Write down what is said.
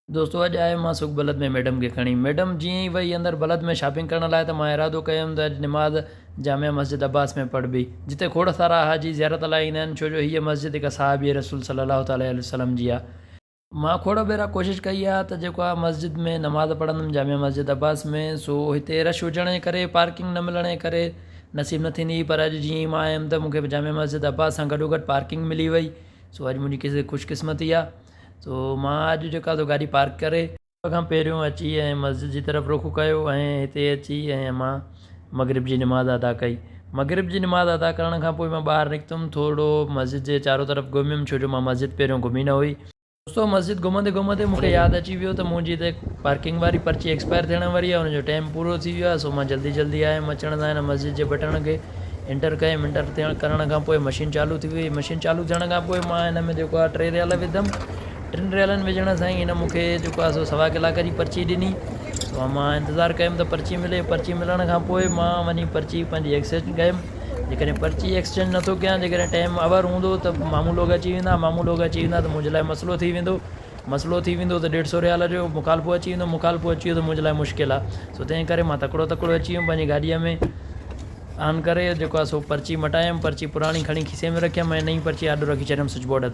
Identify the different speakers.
Speaker 1: دوستو اڄ آيم مان سوق بلد ۾ ميڊم کي کڻي. ميڊم جيئن ئي وئي اندر بلد ۾ شاپنگ ڪرڻ لاء ته مان ارادو ڪيم ته اڄ نماز جامع مسجد عباس ۾ پڙهبي جتي کوڙ سارا حاجي زيارت لاء ايندا آهن ڇو جو هيء مسجد هڪ صحابي رسول صلي الله تعالٰي عليه وسلم جي آهي. مان کوڙ ڀيرا ڪوشش ڪئي آهي ته جيڪو آهي مسجد ۾ نماز پڙهندم جامع مسجد عباس ۾ سو هتي رش هجڻ جي ڪري پارڪنگ نه ملڻ جي ڪري نصيب نه ٿيندي هئي پر اڄ جيئن ئي مان آيم ته مون کي جامع مسجد عباس سان گڏوگڏ پارڪنگ ملي وئي سو اڄ منهنجي خوش قسمتي آهي. سو مان اڄ جيڪا سو گاڏي پارڪ ڪري. کان پهريون اچي ۽ مسجد جي طرف رخ ڪيو ۽ هتي اچي ۽ مان مغرب جي نماز ادا ڪئي. مغرب جي نماز ادا ڪرڻ کان پوء مان ٻاهر نڪتم ٿورڙو مسجد جي چارو طرف گهميم ڇو جو مان مسجد پهريون گهمي نه هئي. دوستو مسجد گهمندي گهمندي مون کي ياد اچي ويو ته منهنجي هتي پارڪنگ واري پرچي ايڪسپائر ٿيڻ واري آهي ان جو ٽائيم پورو ٿي ويو آهي سو مان جلدي جلدي آيم اچڻ سان هن مسجد جي بٽڻ کي انٽر ڪيم انٽر ٿيڻ ڪرڻ کان پوء مشين چالو ٿي وئي مشين چالو ٿيڻ کان پوء مان هن ۾ جيڪو آهي ٽي ريال وڌم ٽن ريالن وجهڻ سان ئي هن مون کي جيڪو آهي سو سوا ڪلاڪ جي پرچي ڏني سو مان انتظار ڪيم ته پرچي ملي پرچي ملڻ کان پوء مان وڃي پرچي پنهنجي ايڪسچينج ڪيم جيڪڏهن پرچي ايڪسچينج نٿو ڪيان جيڪڏهن ٽائيم اوور هوندو ته مامو لوگ اچي ويندا مامو لوگ اچي ويندا ته منهنجي لاء مسئلو ٿي ويندو مسئلو ٿي ويندو ته ڏيڍ سو ريال جو مخالفو اچي ويندو مخالفو اچي ويو ته منهنجي لاء مشڪل آهي سو تنهن ڪري مان تڪڙو تڪڙو اچي ويم پنهنجي گاڏيء ۾ آن ڪري جيڪو آهي سو پرچي مٽايم پرچي پراڻي کڻي کيسي ۾ رکيم ۽ نئين پرچي آڏو رکي ڇڏيم سوئچ بورڊ تي.